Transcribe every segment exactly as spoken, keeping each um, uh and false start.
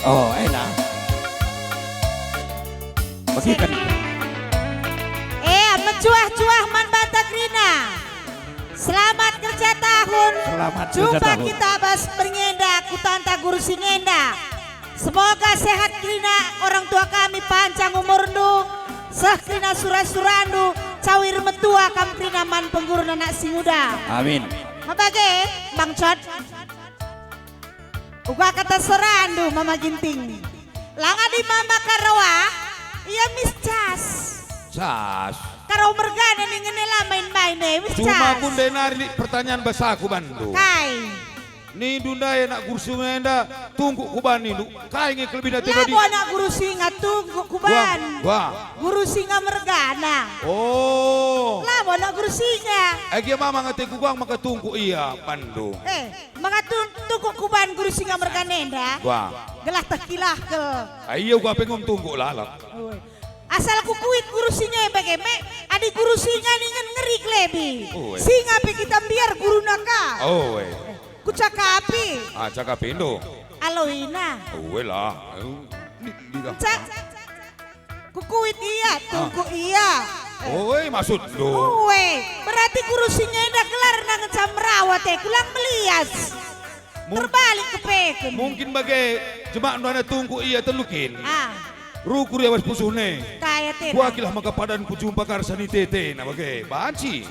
Oh, ena. Begiken. Eh, mecuah-cuah man banta kerina. Selamat kerja tahun. Selamat kerja tahun. Jumpa kita bas berngi enda, kutanta guru si ngenda. Semoga sehat kerina orang tua kami, panjang umurndu, seh kerina sura-surandu, cawir metua kam kerina man penggurun anak si nguda. Amin. Mabage, Bang Cot. Uga kata sorandu, Mama Ginting. Lang adi Mama Karoa, ia mis cas. Cas. Karau mergana ningen la main-main e, mis cas. Cuma ku ndai nari lit pertanyaan bas aku bandu. Kai? Nindu ndai anak guru singa enda tungkuk kuban nindu. Kai nge kelebina tadi? Labo anak guru singa tungkuk kuban. Wah, wah. Guru singa mergana. Oh. Labo anak guru singa. Agi mama ngate kugang maka tungkuk ia bandu. Eh. Maka tun-, tungkuk kuban guru singa mergana enda. Wah. Gelah tekilahkel. Ah, ia uga pe enggo tungkuk lalap. Ue. Asal kukuit guru singa e bage me, adi guru singa ningen ngeri kelebi. Ue. Singa pe kita mbiar guruna ka. Ue. Kucakapi. Ah, cakapi ndo. Aloina. Ue lah. Ni, ni dah. Cak. Kukuit ia, ah, tungkuk ia. Oi, maksudndu. Ue, berarti guru singa enda gelarna ngenca merawa te, kulang melias. Mung-, terbalik kepeken. Mungkin bage jemakndu ana tungkuk ia tendukin. Ah. Rukur ia bas pusuhna. Kai atena? Kuakilah maka padan kujumpa karsa ni tetena bage. Banci.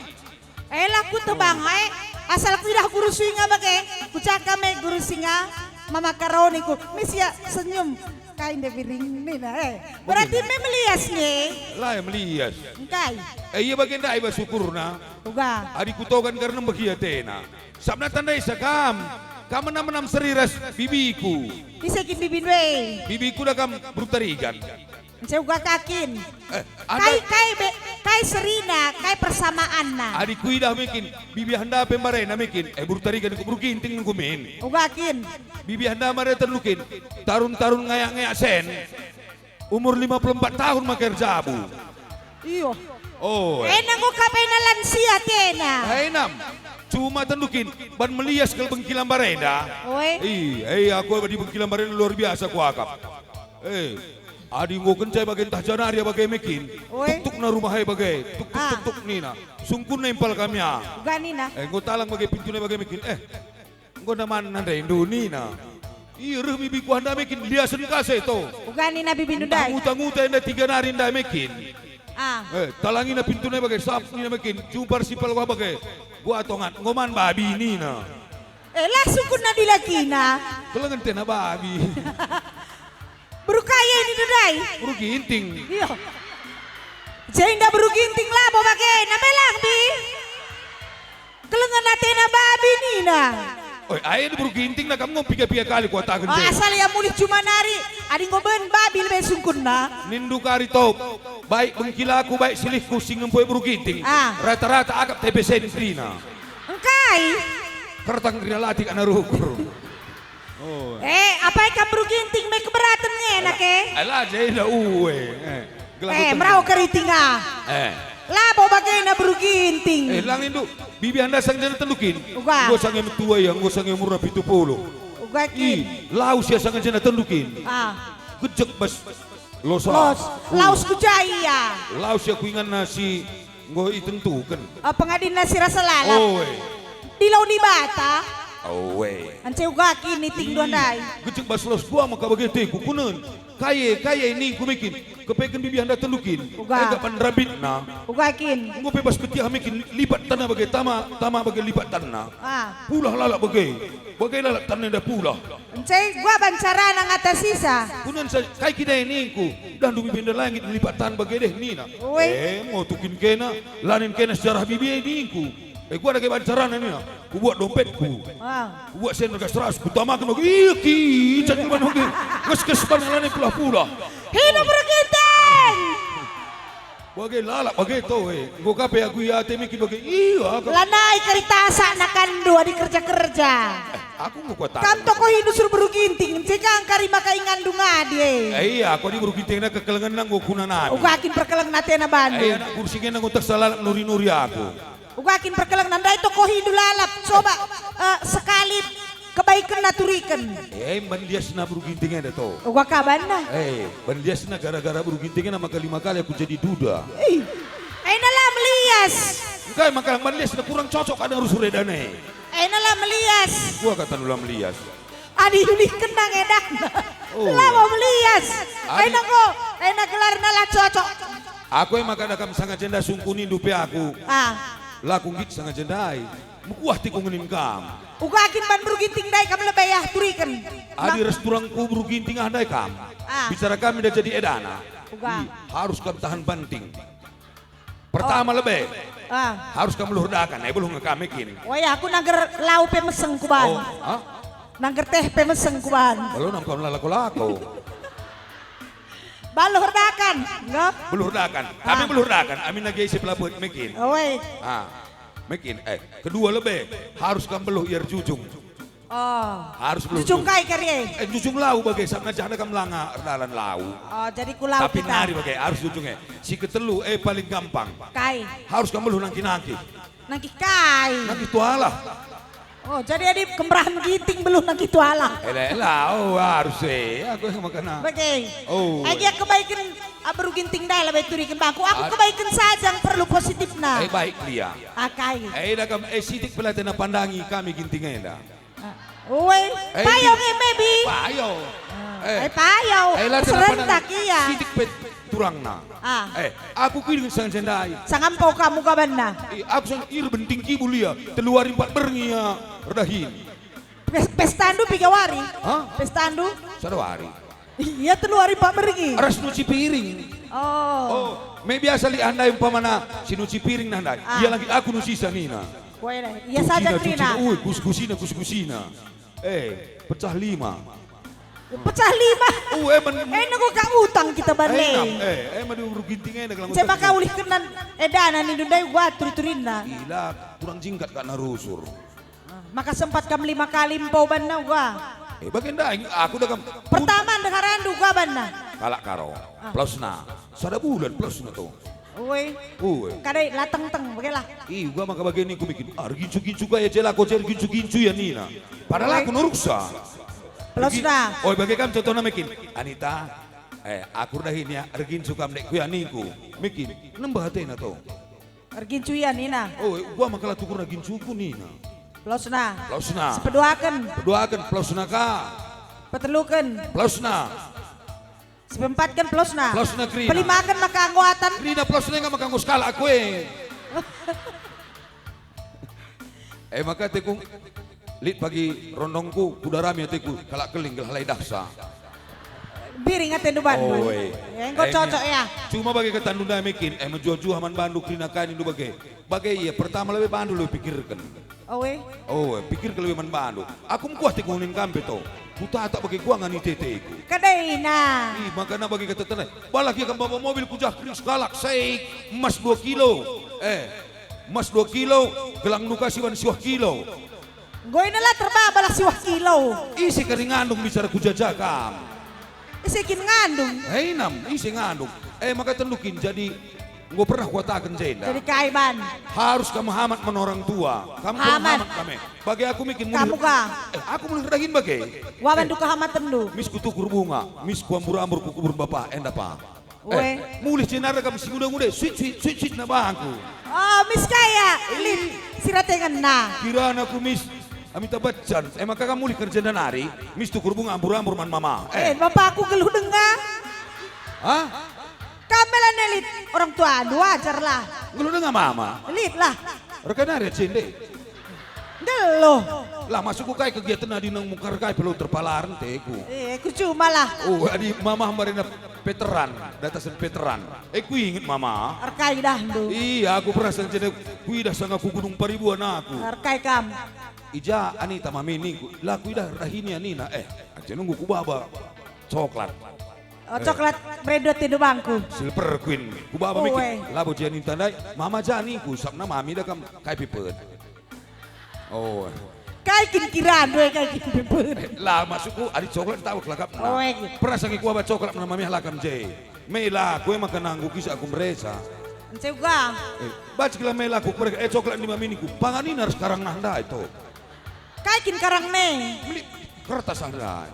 Eh, la kutebang ai, asal kuidah guru singa bage, kucaka me guru singa, Mama Karoniku, mis ia senyum, kai nde biring nina, eh. Berarti me melias nge? La, eh, melias. Engkai? Eh, ia bage ndai bas ukurna. Uga. Adi kutogan kerna mbehi atena. Sabap tandai sa kam, kam menam-menam seri ras bibiku. Ise kin bibindu e? Bibiku da kam berutarigan. Ncauga ka kin. Eh, kai, anda kai be, kai serina, kai persamaanna? Adi kuidah me kin, bibi enda pe mbarena me kin, eh, beru Tarigan ku beru Ginting nungku min. Uga kin. Bibi enda mbare tendu kin, tarun-tarun ngayak-ngayak sen. Umur lima puluh empat tahun maka erjabu. Iyo. Oh, eh. Ena enggo ka pe na lansia tena. Eh, enam. Cuma tendu kin, ban melias kal bengkila mbarenda. Oi. Ih, eh, aku adi bengkila mbarenda luar biasa kuakap. Eh. Adi enggo kenca bage ntah janari bage me kin. Oi. Tuktukna rumah e bage, tuk, tuk, ah, tuk, tuk nina. Sungkunna impal kami ah. Uga nina. Eh, enggo talang bage pintuna bage me kin. Eh, enggo ndaman nandai ndu nina. Ih, reh bibiku enda me kin, liasen ka se to. Uga nina bibindu ndai. Ntah nguta-nguta enda tiga nari ndai me kin. Ah. Eh, talangina pintuna bage, sap nina me kin, jumpa ras impal wah bage. Gua tongat, enggo man babi nina. Eh, la sungkunna dilakina. Kelengen tena babi. Beru kai e nindu ndai? Beru Ginting. Iyo. Jenda beru Ginting labo bage, na melang bi. Kelengen atena babi nina. Oi, ai beru Ginting na kam ngom piga-piga kali kuataken. Oh, je. Asal ia mulih cuma nari, adi enggo ben babi lebe sungkunna. Nindu kari top, baik bengkilaku, baik silihku si ngempoi beru Ginting. Ah. Rata-rata akap T P C nina. Engkai? Kertang kerina latik anak rukur. Oh. Eh, apai kam beru Ginting me keberaten nge nak e? Alah, jenda ue. Eh, gelah eh, betul. Merau keriting ah. Eh. Labo bagena beru Ginting. Eh, lang indu, bibi enda sang jenda tendukin. Uga. Enggo sange metua ia, enggo sange umurna pitu puluh. Uga kin. Ih, laus ia sang jenda tendukin. Ah. Gejek bas losa. Los. Uh. Laus ku ja ia. Laus ia ku inganna si Enggo itentuken. Ah, pengadinna si rasa lalap. Oe. Di lau Dibata. Oe. Ance uga kin niting dua ndai. Gejek bas los gua maka bage teku kunen. Kaye, kaye ningku mekin. Kepeken bibi enda tendukin. Uga. Ega pan rambitna. Uga kin. Enggo pe bas petiah mekin lipat tanna bage tama, tama bage lipat tanna. Ah. Pulah lalap bage. Bage lalap tanna enda pulah. Ncai gua bancarana ngatasisa. Kunen sa, kai kidai ningku, dahndu bibinda langit melipat tan bage deh nina. Oi. Eh, motukin kena, lanin kena sejarah bibi e ningku. Eh, gua dage bancarana nina, kubuat dompetku. Ah. Kubuat sen regas ras, kutamaken bage, iya kican kuban bage. Nges-nges ban lanin pulah-pulah. Hidup Berginting! Bage lalap bage to, eh. Enggo ka pe aku ia ate miki bage, iya, aku. Lanai kerita asak nakanndu adi kerja-kerja. Eh, aku enggo kuataken. Kam tokohindu suru Berginting, ncekang kari maka ingandu ngadi, eh. Eh, iya, aku adi Berginting na kekelengenna enggo kunanami. Uga kin perkeleng atena bandu. Eh, anak kursi kena enggo teksa lalap nuri-nuri aku. Uga kin perkeleng ndai tokohindu lalap, coba, eh, sekali Kebaikenna turiken. Eh, mban liasna beru Ginting enda to. Uga ka banna. Eh, mban liasna gara-gara beru Ginting enda maka lima kali aku jadi duda. Ih, enda la melias. Engkai maka mban liasna kurang cocok ada rusur edana e. Enda la melias. Gua kata la melias. Adi ulihken nang edana. Oh. Labo melias. Adi ena enggo, ena gelarna la cocok. Aku e maka da kam sanga jenda sungkunindu pe aku. Ah. La ku nggit sanga jenda ai. Mekuah tiku ngenin kam. Uga kin ban beru Ginting ndai kam lebe ah turiken. Adi ras turangku beru Ginting ah ndai kam. Ah. Bicara kami da jadi edana. Uga. Ih, harus kam tahan banting. Pertama lebe. Ah. Harus kam luhur dakan, eh, beluh nge kami kin. Wayah aku nangger lau pe meseng kuban. Oh, ah? Nangger teh pe meseng kuban. Beluh nang kam lako-lako. Beluh dakan, nggo? Beluh dakan. Kami ah. Beluh dakan, amin lagi isi pelabut mekin. Oi. Ah. Mekin, eh, kedua lebe, harus kam beluh ia erjujung. Oh. Harus beluh jujung kai kari e? Eh, jujung lau bage, sabap ngajahna kam langa erdalan lau. Oh, jadi ku lau. Tapi kita. Nari bage, harus jujung e. Si ketelu, eh, paling gampang. Kai? Harus kam beluh nangki-nangki. Nangki kai? Nangki tuala. Oh, jadi adi kemerahen Ginting beluh nangki tuala. Ela, ela, oh, harus e. Aku yang makana. Bage. Oh. Agi kebaiken, ah, beru Ginting ndai lebe turiken bangku. Aku ad- kebaiken saja yang perlu positifna. Eh, baik, Lia. Ah, kai? Eh, da kam, eh, sitik pelatena pandangi kami Ginting enda. Ah. Ue, eh, payo nge, maybe. Payo. Ah. Eh. Eh, payo. Eh, la serentak, iya. Sitik pe turangna. Ah. Eh, aku kiding sang jendai. Sanga mpo kamu kabanna. Eh, aku sang ir benting kibul ia. Telu wari empat berngi ia erdahin. Pes-, pestandu piga wari? Hah? Pestandu? Sada wari. Iya, telu wari empat berngi. Ras nuci piring. Oh. Oh, me biasa lit ndai umpamana si nuci piring nah ndai. Ah. Ia lagi aku nucisa nina. Woi, iya saja kerina. Ui, gus-gusina, gus-gusina. Eh, pecah lima. Pecah lima. Uh, eh, men- Eh, nunggu ka utang kita bane. Eh, nam, eh, eh, madu rugi tingena kalau saya maka ulih kenan edana nindu ndai uga turi-turinna. Ila, kurang jingkat kak narusur. Maka sempat kam lima kali mpo banna uga. Eh, bage ndai, aku da kam. Pertama ndeharandu uga banna. Kalak karo. Ah. Plusna. Sada bulan plusna to. Ue. Ue. Kadai la teng-teng, bage lah. Ih, uga maka bage ningku bikin. Ah, ergincu-gincu kaya je lako je ergincu-gincu ia nina. Padahal aku nuruksa. Plusna. Oi, bage kam contohna mekin. Anita, eh, aku erdahin ia, ergincu kam dek ku ia ningku. Mekin, nembeh atena to. Ergincu ia nina. Oh, gua maka la tukurna gincuku nina. Plusna. Plusna. Sepeduaken. Peduaken, plusna ka. Peteluken. Plusna. Sepempatken plusna. Plusna kerina. Pelimaken maka anggo atan. Kerina plusna enggak maka anggo sekalak aku, eh. Eh, maka teku lit pagi rondongku, kudarami ateku, kalak keling gelah lai dahsa. Biring atendu bandu. Oi. Ya, engko eh, cocok ya. Cuma bage katandu ndai mekin, eh, mejuah-juah man bandu kerina kai nindu bage. Bage ia, pertama lebe bandu lebe pikirken. Oe. Oh, pikirken lebe man bandu. Aku mekuah teku nin kampe to. Kutatak bage kuangan i teteku. Kedaina. Ih, makana bage kata tenai. Balah ia kam baba mobil kujah kering sekalak, seik, emas dua kilo. Eh, emas dua kilo, gelang nuka siban siwah kilo. Enggo ina la terbaba lah siwah kilo. Ise kari ngandung bicara kujaja kam? Ise kin ngandung? Hei nam, ise ngandung? Eh, maka tendu kin jadi enggo pernah kuataken jenda. Jadi kai ban? Harus kam hamat man orang tua. Kam kurang hamat kam e. Bage aku mekin mulih. Kamu ka? Eh, aku mulih erdahin bage. Wawan duka hamat tendu. Mis kutukur bunga, mis kuambur-ambur kukubur bapa, enda pa. Ue. Eh, mulih jenara kam si nguda-nguda, suit, suit, suit, suit na bangku. Oh, mis kaya, lit, siratengenna. Kirana ku mis, Amitabh Bachchan. Eh, maka kam mulih kerja nari, mis tukur bunga ambur-ambur man mama. Eh, eh, bapakku geluh denga. Hah? Kam mela nelit orang tua, wajar lah. Geluh denga mama. Lit lah. Rekan nari cende. Nggeluh. Lah, masukku kai kegiatan adi nang mungkar kai perlu terpalaren teku. Eh, ku cuma lah. Oh, adi mamah marina veteran, datasen veteran. Eh, ku inget mama. Erkai dah ndu. Iya, aku pernah sancene kuidah sanga ku Gunung Paribuan aku. Erkai kam. Ija Anita mami ningku, lah kuidah erdahin ia nina. Eh, aja nunggu ku baba coklat. Oh, coklat branded itu bangku. Silver Queen. Ku baba mekin, labo jani tandai, mama jani ku, sabna mami da kam kai pipet. Oh. Kai kin kiran we, kai kin pipet. Eh, lah masukku, adi coklat tau kelakap. Oh, eh. Pernah sangi ku baba coklat mana mami halakam je. Mela, kue makan nanggu kisah aku meresa. Ence uga. Eh, baci kela mela ku, eh, coklat di mami niku. Panganina sekarang nah ndai to. Kai kin karang ne? Meli kertas ah ndai.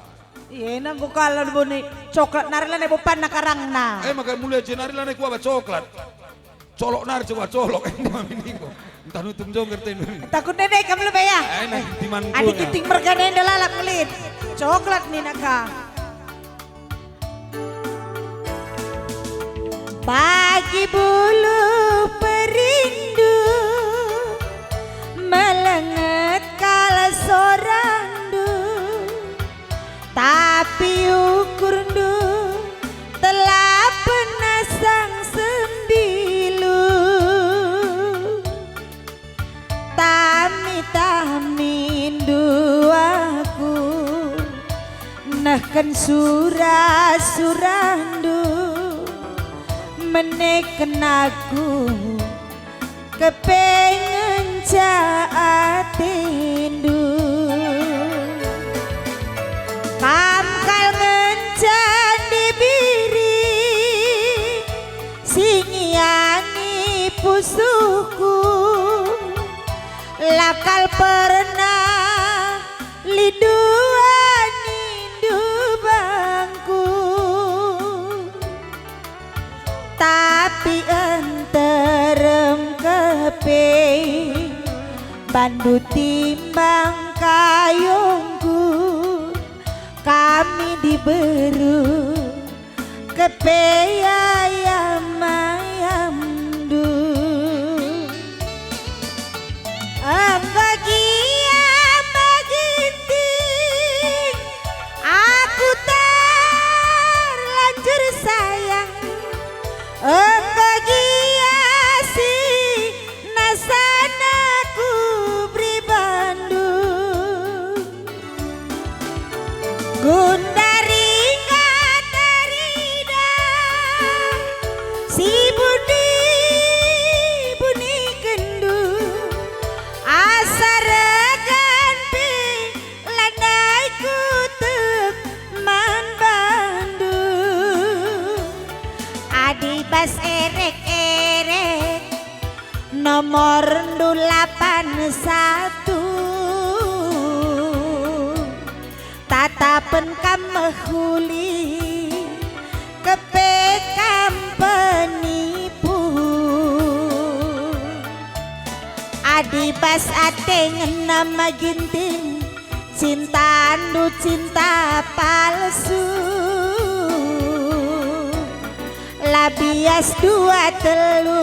Iya, nanggo kalak buni coklat nari lanai bopanna karangna. Eh, maka mulai jenari lanai kuaba coklat. Colok nari coba colok. Enda mami ningko. Entah nutum jongger ten. Takut nene kam lebe ya. Eh, nah, timan Adi guna. Kiting mergana enda lalap ngelit. Coklat nina ka. Bagi buluh perindu, melenget kal sorangndu, tapi ukurndu telah penasang sembilu. Tami-tami ndu aku nehken sura-surandu, meneken aku kepengen ca atendu. Kam kal ngenca ndibiri si ngiani pusuhku, la kal pernah liduanindu bangku. Tapi enterem kepe bandu timbang kayungku, kami diberu kepe ayam-ayamndu. Enggo gia meginting aku terlanjur sayang, enggo gia si nasana ku beri bandu. Gundari enggo teridah si buni-bunikenndu, asa regan pe lanai kutek man bandu. Adi bas erek-erek nomorndu lapan satu. Tatapen kam mehuli, kepe kam penipu. Adi bas ate ngena meginting, cintandu cinta palsu. La bias dua telu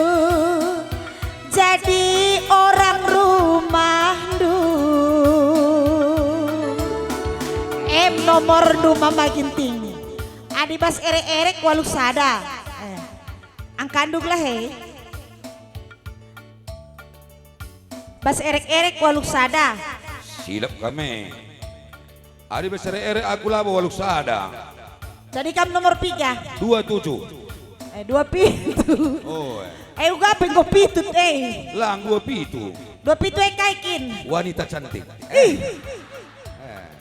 jadi orang rumahndu. Em nomorndu Mama Ginting. Adi bas erek-erek waluh sada. Eh, angkandu gelah he. Bas erek-erek waluh sada. Silap kami. Adi bas erek-erek aku labo waluh sada. Jadi kam nomor piga? Dua tujuh. Eh, dua pitu. Oh, eh. Eh, uga pe enggo pitu, eh. Lang dua pitu. Dua pitu e kai kin? Wanita cantik. Ih. Eh.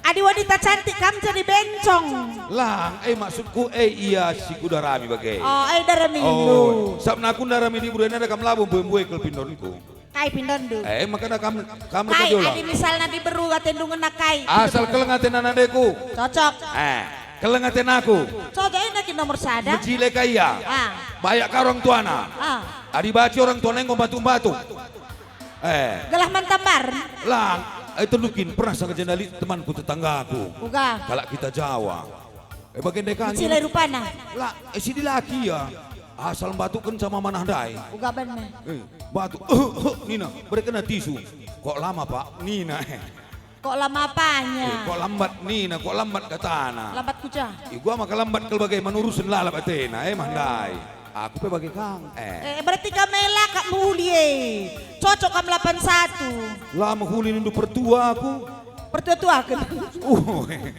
Adi wanita cantik kam jadi bencong. Lang, eh, maksudku, eh, ia si kudarami bage. Oh, eh, darami. Oh, sabna aku ndarami diberu enda kam labo mbue-mbue kal pindonku. Kai pindondu? Eh, makana kam, kam Kai, rekajola. Adi misalna diberu atendu ngena kai? Asal keleng atena nandeku. Cocok. Eh, keleng atena aku. Cocok, enda kin nomor sada. Mejile ka ia. Ah. Bayak ka orang tuana. Ah. Adi banci orang tuana enggo mbatu-mbatu. Eh. Gelah man tambar. Lang, eh, tendu kin pernah saja nali temanku tetanggaku. Uga. Kalak kita Jawa. Eh, bagenda kan. Mecile rupana. La, eh, si dilaki ia. Asal mbatuken sama manah ndai. Uga bener. Eh, batu. Nina, bere kena tisu. Kok lama, Pak? Nina, eh. Kok lama apanya? Eh, kok lambat, nina, kok lambat katana. Lambat kuca. Igua maka lambat kal bage manurusen lalap atena, eh, mah ndai. Aku pe bage kang, eh. Eh, berarti kam ela kap mehuli, eh. Cocok kam lapan satu. La mehuli nindu pertua aku. Pertua-tuaken. Uh, eh.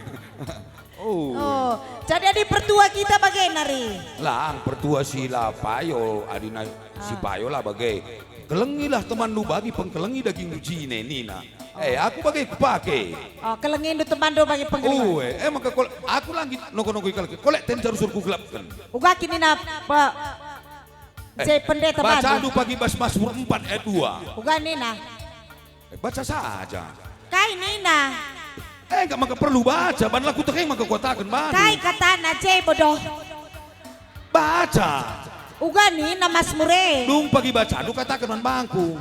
Oh. Oh, jadi adi pertua kita bage nari. Lang pertua si la payo, adina si Ah. payo la bage. Kelengilah temanndu bagi pengkelengi dagingndu jine, nina. Eh, aku bage kupake. Oh, kelengindu temanndu bagi pengkelengi. Oh, eh, eh, maka kol, aku langgi nongko-nongko ikalke. Kolek ten jarusur kugelapken. Uga kin nina pe, Eh, je pendeta bacandu bagi. Pagi bas Mazmur empat ayat dua. Uga nina. Eh, baca saja. Kai nina? Eh, enggak maka perlu baca, ban la kutekeng maka kuataken bandu. Kai katana je bodoh? Baca. Uga nina Masmur e. Dung pagi bacandu kataken man bangku.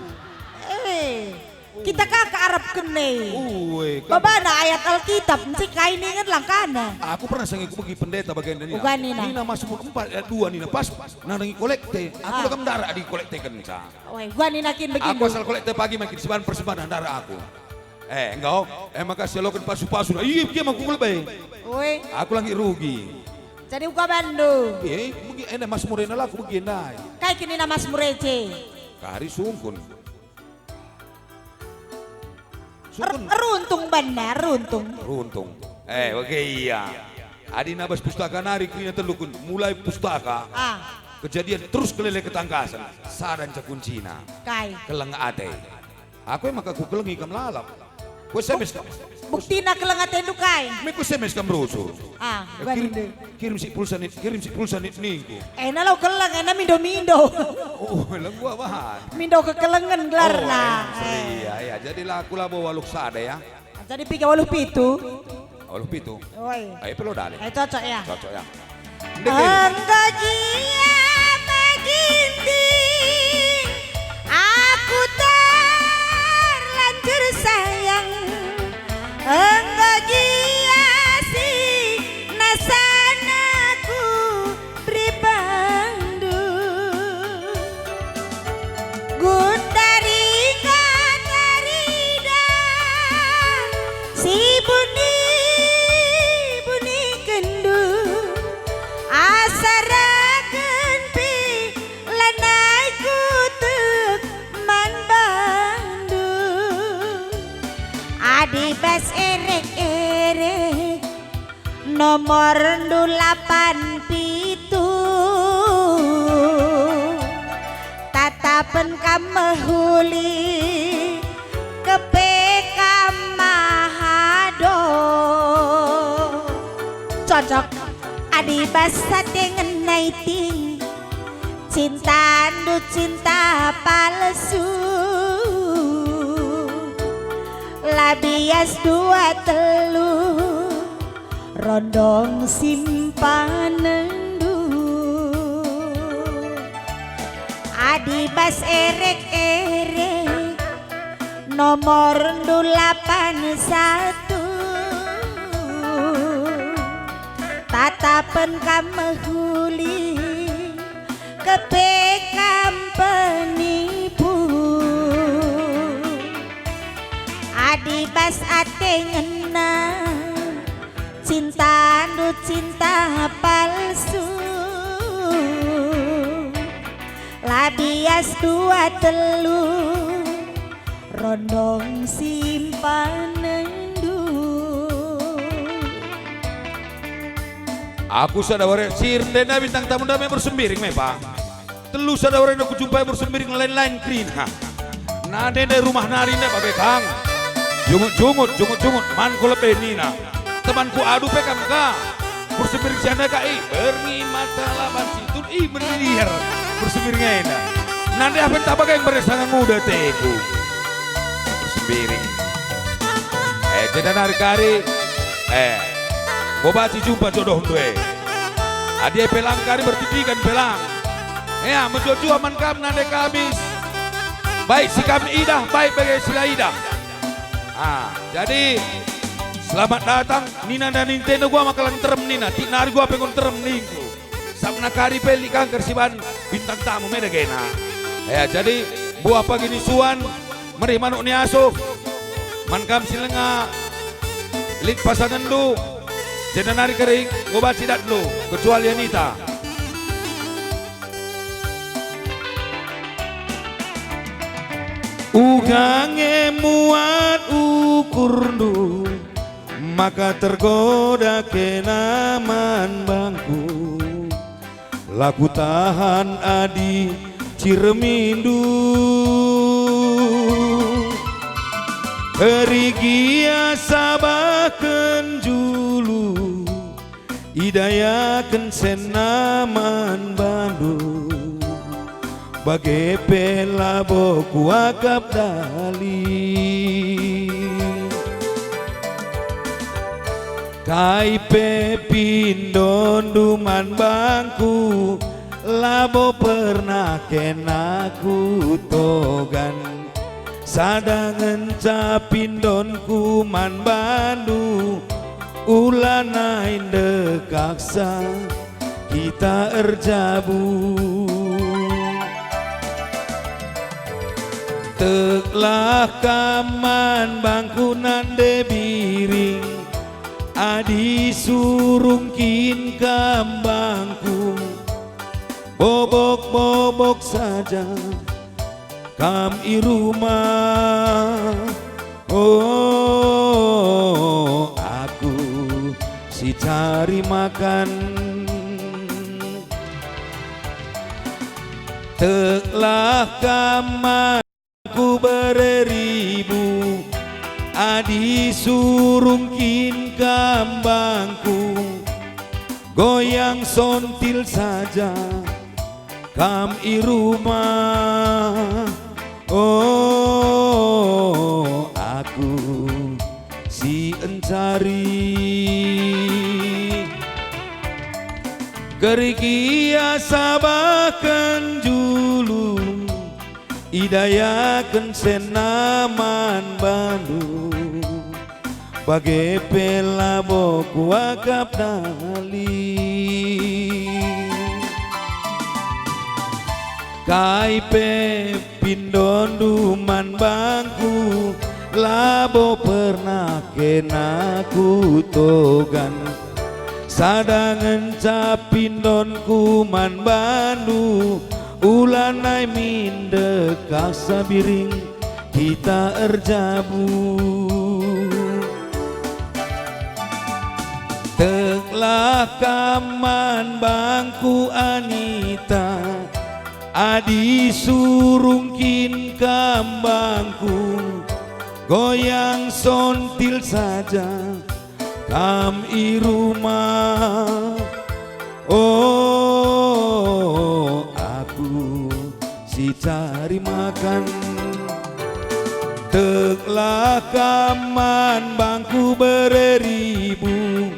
Eh, kita ka kearapken e. Ue, ka- Babana ayat Alkitab, nci kai ningen langkana. Aku pernah sanga kubegi pendeta bagian nina. Uga nina. Nina Masmur empat ayat dua nina pas nandangi kolekte. Aku Ah. la kam ndarak adi kolektekenca. Ue, uga nina kin begindu. Aku asal kolekte pagi makin sibahan persembahan ndarak aku. Eh, enggo. Eh, maka sialoken pasu-pasu. Iya, iya, aku lebe. Oi. Aku la nggit rugi. Jadi uga bandu. Iya, megi enda Masmur enda la aku begi ndai. Kai kin nina Masmur e je? Kari sungkun. Sungkun. Er-, runtung benar, runtung. Runtung. Eh, oke, iya. Adi nabas pustaka nari kerina telukun, mulai pustaka. Ah. Kejadian terus kelele ketangkasen. Sada nca kuncina. Kai? Keleng ate. Aku e maka kukelengi kam lalap. Ku S M S kam. Buktina keleng atendu kai? Me ku S M S kam rusur. Ah, Eh, kirim, kirim si pulsa nit, kirim si pulsa nit ningku. Ena lo keleng, ena mindo-mindo. Oh, lengua bahan. Mindo kekelengen gelarna. Oh, eh, Eh. iya, iya. Jadi la aku labo waluh sada ya. Jadi piga waluh pitu? Waluh pitu. Oi. Ayo pelo dale. Eh, cocok ya. Cocok ya. Enggo gia meginting aku terlanjur sayang. Enggo gia si nasana ku pribandu. Gundari nggo terida si buni-bunikendu, asa reken pe lanai kutek man bandu. Adi bas erek-erek nomorndu lapan pitu, tatapen kam mehuli, kepe kam mahado. Cocok. Adi bas ate ngena iting, cintandu cinta palsu, la bias dua telu rondong simpanenndu. Adi bas erek-erek nomorndu lapan satu, tatapen kam mehuli, kepe kam penipu. Adi bas ate ngena, cintandu cinta palsu, la bias dua telu rondong simpanenndu. Aku sada wari si rende ndai bintang tamu ndai me bersembiring me, Pak. Telu sada wari enda kujumpai bersembiring lain-lain kerina. Nande ndai rumah nari ndai bage kang. Jungut-jungut, jungut-jungut, man ku lebe nina. Temanku adu pe kam ka. Bersembiring si enda ka, i, berngi mata laban situn, i, meriar. Bersembiring enda. Nande apen tak bage yang bernasang nguda teku. Bersembiring. Eh, jenda nari kari. Eh, bobaci jumpa jodohndu e. Adi e pelang kari bertindigan pelang. Ea, mejuah-juah man kam nande Kamis. Baik si kam idah, baik bage si la idah. Ah, jadi, selamat datang, nina ndai nintena gua maka la nterem nina, tik nari gua pe enggo nterem ningku. Sabap nari pe lit kangkar si ban bintang tamu me dagena. Ea, jadi, buah pagi ni suan, Merih manuk ni asuh. Man kam si langa lit pasangenndu, jenda nari kari enggo banci datndu, kecuali Anita. Uga nge muat ukurndu, maka tergoda kena man bangku. La kutahan adi ciremindu. Kerigia sabahken julu, idayaken senna man bandu. Bage pe labo kuakap dali. Kai pe pindondu man bangku, labo pernah kena kutogan. Sada ngenca pindonku man bandu, ulanai ndekahsa kita erjabu. Teklah kam man bangku nande biring, adi surung kin kam bangku, bobok-bobok saja kam i rumah. Oh, aku si cari makan. Teklah kam man bangku bere ribu, adi surung kin kam bangku, goyang sontil saja kam i rumah. Oh, aku si encari. Kerina sabahken julu, idayaken senna man bandu, bage pe labo kuakap dali. Kai pe pindondu man bangku, labo pernah kena kutogan. Sada ngenca pindonku man bandu, ulanai min ndekahsa biring kita erjabu. Teklah kam man bangku Anita, adi surung kin kam bangku, goyang sontil saja kam i rumah. Oh, aku si cari makan. Teklah kam man bangku bere ribu,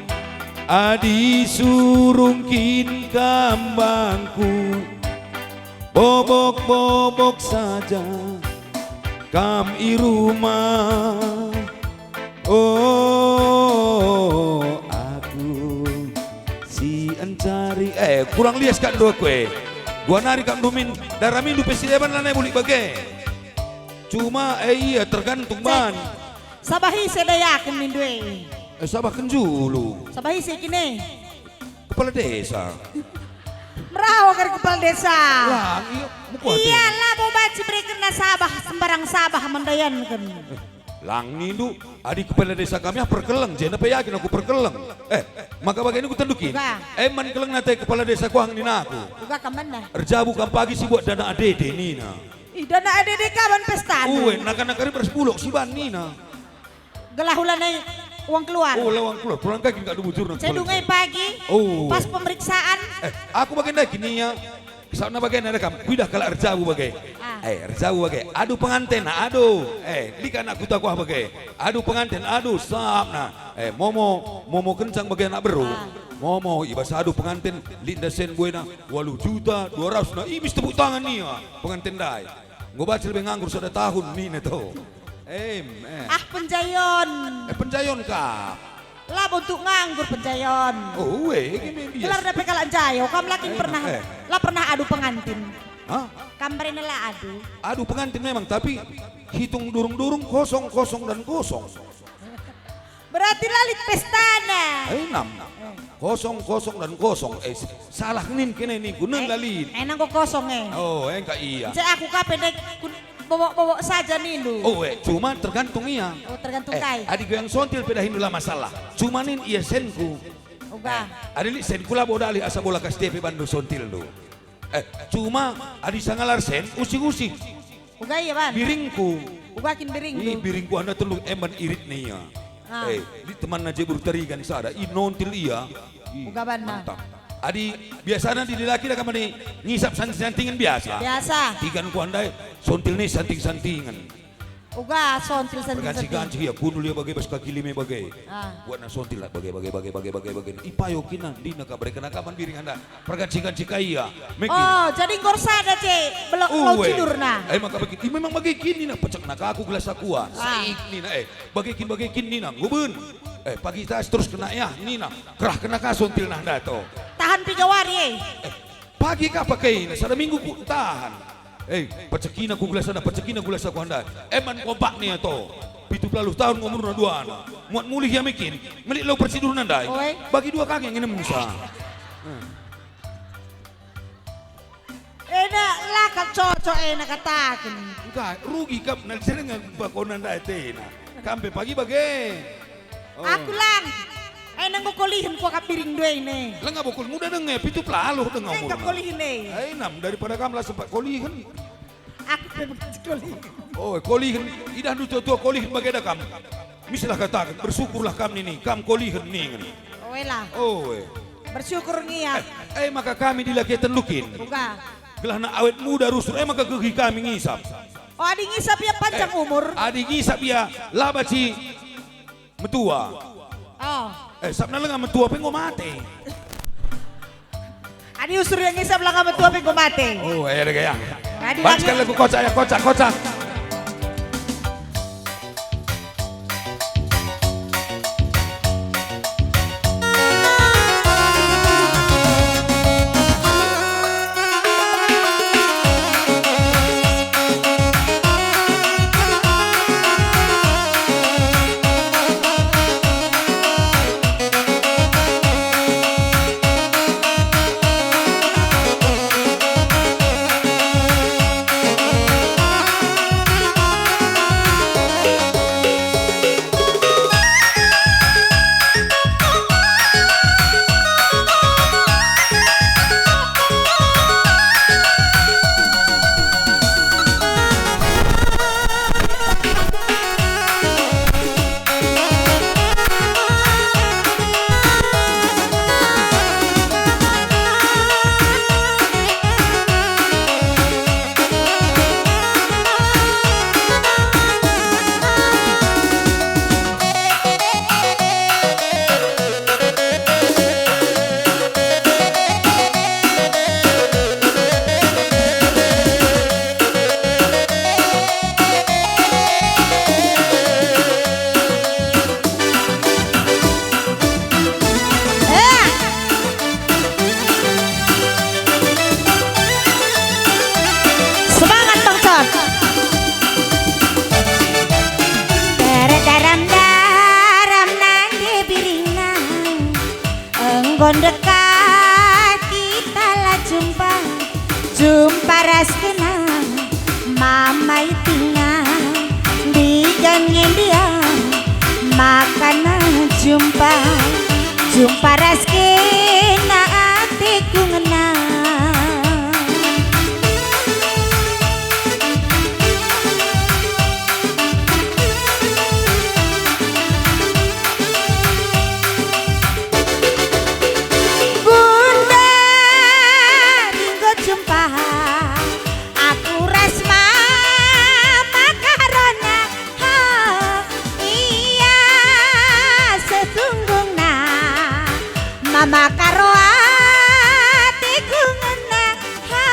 adi surung kin kam bangku, bobok-bobok saja kam i rumah. Oh, aku si encari. Eh, kurang lias kap ndu aku, eh. Gua nari kap ndu min, daramindu pe si deban lanai bulik bage. Cuma, eh, iya, tergantung ban. Sabah ise dayaken nindu e. Eh, sabahken julu. Sabah ise kin e? Kepala desa. Merawa kari kepala desa. Lang, iya, mukuah. Iya, labo banci berekenna sabah, sembarang sabah mendayanken. Eh, lang nindu, adi kepala desa kami ah perkeleng, jenda pe yakin aku perkeleng. Eh, maka bage ningku tendu kin. Uga. Eh, man keleng nate kepala desa kuah nina aku. Uga kam bana. Erjabu kam pagi si buat dana adede nina. Ih, dana adede kaban pesta. Ue, naka-naka ribers bulok si ban nina. Gelah ulanai uang keluar. Oh, la uang keluar. Pulang kai kin kak bujur nang. Saya dungai pagi. Oh. Pas pemeriksaan. Eh, aku bage ndai kin ia. Sabna bage nada kam. Kuidah kalak erjabu bage. Ah. Eh, erjabu bage. Aduh penganten, aduh. Eh, lit anak kuta kuah bage. Aduh penganten, aduh sabna. Eh, momo, momo kencang bage anak beru. Ah. Momo, ibas aduh penganten, lit nda sen buena, waluh juta, dua ratus na, ibis tepuk tangan nia, penganten ndai. Enggo banci lebe nganggur sada tahun nina to. Em, eh. Ah, penjayon. Eh, penjayon ka. Labo untuk nganggur penjayon. Oh, ue, gini bias. Gelar dape kalak njayo, kam lakin eh, pernah, eh. La pernah adu pengantin. Hah? Kam barena la adu. Adu pengantin memang, tapi hitung durung-durung kosong, kosong, dan kosong. Berarti la lit pestana. Eh, enam. Kosong, kosong, dan kosong. Eh, salah nin kene ningku, nen la lit. Eh, nangko kosong, eh. Oh, engka ia. Cek aku kape dek kun bobok-bobok saja nindu. Oh, eh, cuma tergantung ia. Oh, tergantung eh, kai. Adi goyang sontil pe dahindu la masalah. Cuma nin ia senku. Uga. Eh, adi lit senku labo dalih asa bola kas tepe bandu sontilndu. Eh, cuma adi sangalar sen, usik-usik. Uga ia, ban. Biringku. Uga kin biring. Ih, tu. Biringku anda telu emban irit nia. Ah. Eh, di temanna Jebur Tarigan sada, i nontil ia. Ih, uga banna. Mantap. Adi biasana di dilaki dah kamari ngisap santing-santingen biasa. Biasa. Tigan ku andai, sontil ni santing-santingen. Uga sontil sentil-sentil. Perganci-ganci ia, gundul ia bage bas kaki lime bage. Ah. Buatna sontil lah bage, bage, bage, bage, bage, bage. Ipayo kina, ndina ka bereken akaman biring enda. Perganci-ganci ka ia. Mekin. Oh, jadi nggor sada je belok lau cidurna. Eh, maka bage kin, memang bage kin nina, pecekna ka aku gelas akuan. Ah. Saik nina, eh, bage kin, bage kin nina, nguben. Eh, pagi tas terus kena ya nina, kerah kena ka sontilna enda to. Tahan piga wari, eh. Eh, Pagi ka pakeina, sada minggu ku tahan. Eh, pecekina ku gelas enda, pecekina ku gelas aku enda. Eman kompak nia to. Pitu puluh tahun ngumurna duana. Muat mulih ia mekin, melik lau percidurna ndai. Oi. Bagi dua kaki nginemsa. Hmm. Ena la kap cocok ena kataken. Engkai, rugi kap nalsernga bakona ndai tena. Kam pe pagi bage. Oh. Aku lang. Eh, nenggo kolihen ku akap biring dua ini. Lenga bokul muda denge, pitu pelaluh denga umurna. Eh, kolihen, eh. Eh, nam, daripada kam la sempat kolihen. Aku pe kolihen. Oh, kolihen. Idah ndu tua-tua kolihen bagenda kam. Mislah kataken, bersyukurlah kam nini, kam kolihen ningen. Oh, elah. Oh, eh. Bersyukur ngiap. Eh, eh, maka kami dilaketen lukin. Uga. Gelahna awet muda rusur, eh, maka gehi kami ngisap. Oh, adi ngisap ia panjang umur. Eh, adi ngisap ia la banci metua. Oh. Eh, sabna lenga metua pe enggo mate. Adi usur yang ngisap lenga metua pe enggo mate. Oh, eh, dege ya. Adi banci kal aku kocak ya, kocak, kocak. Semangat, Bang Con. Terdaram-daram nande biringan. Enggo ndekat kita la jumpa, jumpa ras kena mama itinga, ndigan ngendiang makana jumpa, jumpa ras kena ateku ngena. Gundari enggo jumpa aku ras mama karona, ha, ia setunggungna mama karo ateku ngena, ha.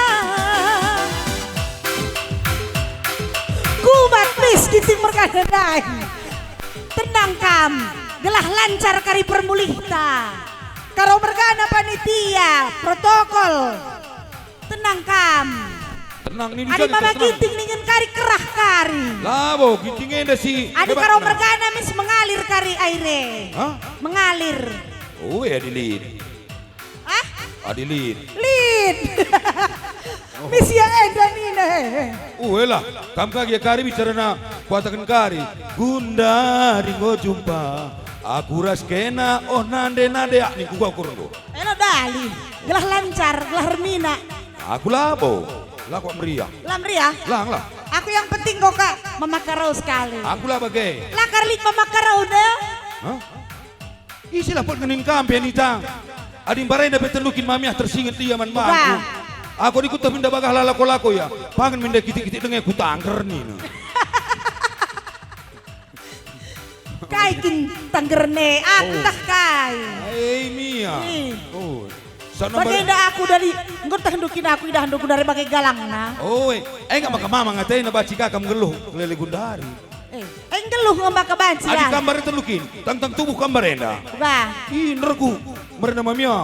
Kubat mis Ginting mergana ndai. Tenang kam, gelah lancar kari permulihta. Karo mergana panitia, protokol. Tenang kam. Tenang nini. Adi saja, Mama tenang. Ginting ningen kari kerah kari. Labo, Ginting enda si adi hebat karo nah. Mergana mis mengalir kari aire. Hah? Mengalir. Oh, ya, dilin. Ah? Adi lit. Lit. Mis ia enda nina, he, he. Uh, elah, kam ka gia kari bicarana kuataken kari. Gundari enggo jumpa aku ras kena, oh nande-nande, ah, ningku gua kurenggo. Elo dali, gelah lancar, gelah ermina. Aku labo, la kuat meriah. La meriah? Lang lah. Aku yang penting kok, Kak, memakarau sekali. Aku la bage. La kari lit memakarau deh. Hah? Isilah pot ngenin kam pe nita. Adi mbarenda pe tendukin mamiah tersinget ia man bangku. Uga. Aku adi kuta minda bagah la lako-lako ia. Pangen minda kitik-kitik denge kutangker nina. Kai kin tanggerna, aku tah kai. Ei, Mia. Ih. Oh. Sana bare- Bagenda aku dari, enggo tah ndu kin aku idahndu gundari bage galangna. Oi, enggo maka mamang atena banci kam nggeluh kelele gundari. Eh, eh, nggeluh nge maka banci. Adi ya. Kam bare telu kin, tangtang tubuh kam bare enda. Bah. Ih, nderku, mbarenda Mia.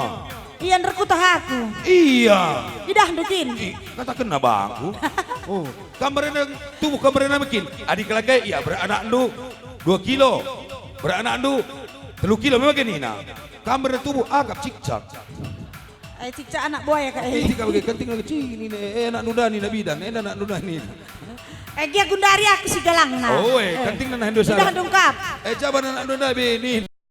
Ia nderku tah aku. Iya. Idahndu kin. Ih, katakenna bangku. Oh, kam barenda tubuh kam barenda mekin. Adi kelakai ia berat anakndu dua kilo. Berat anakndu telu kilo memang genina. Kam barenda tubuh agap cikcak. Eh, cikcak anak buaya ka, eh. Ih, cikcak bage kenting lagi cini, eh, anakndu dani na bidan, enda anakndu dani. Eh, gia gundari aku si galangna. Oh, eh, kenting na Indonesia. Idahndu kap. Eh, jaban anakndu na bini.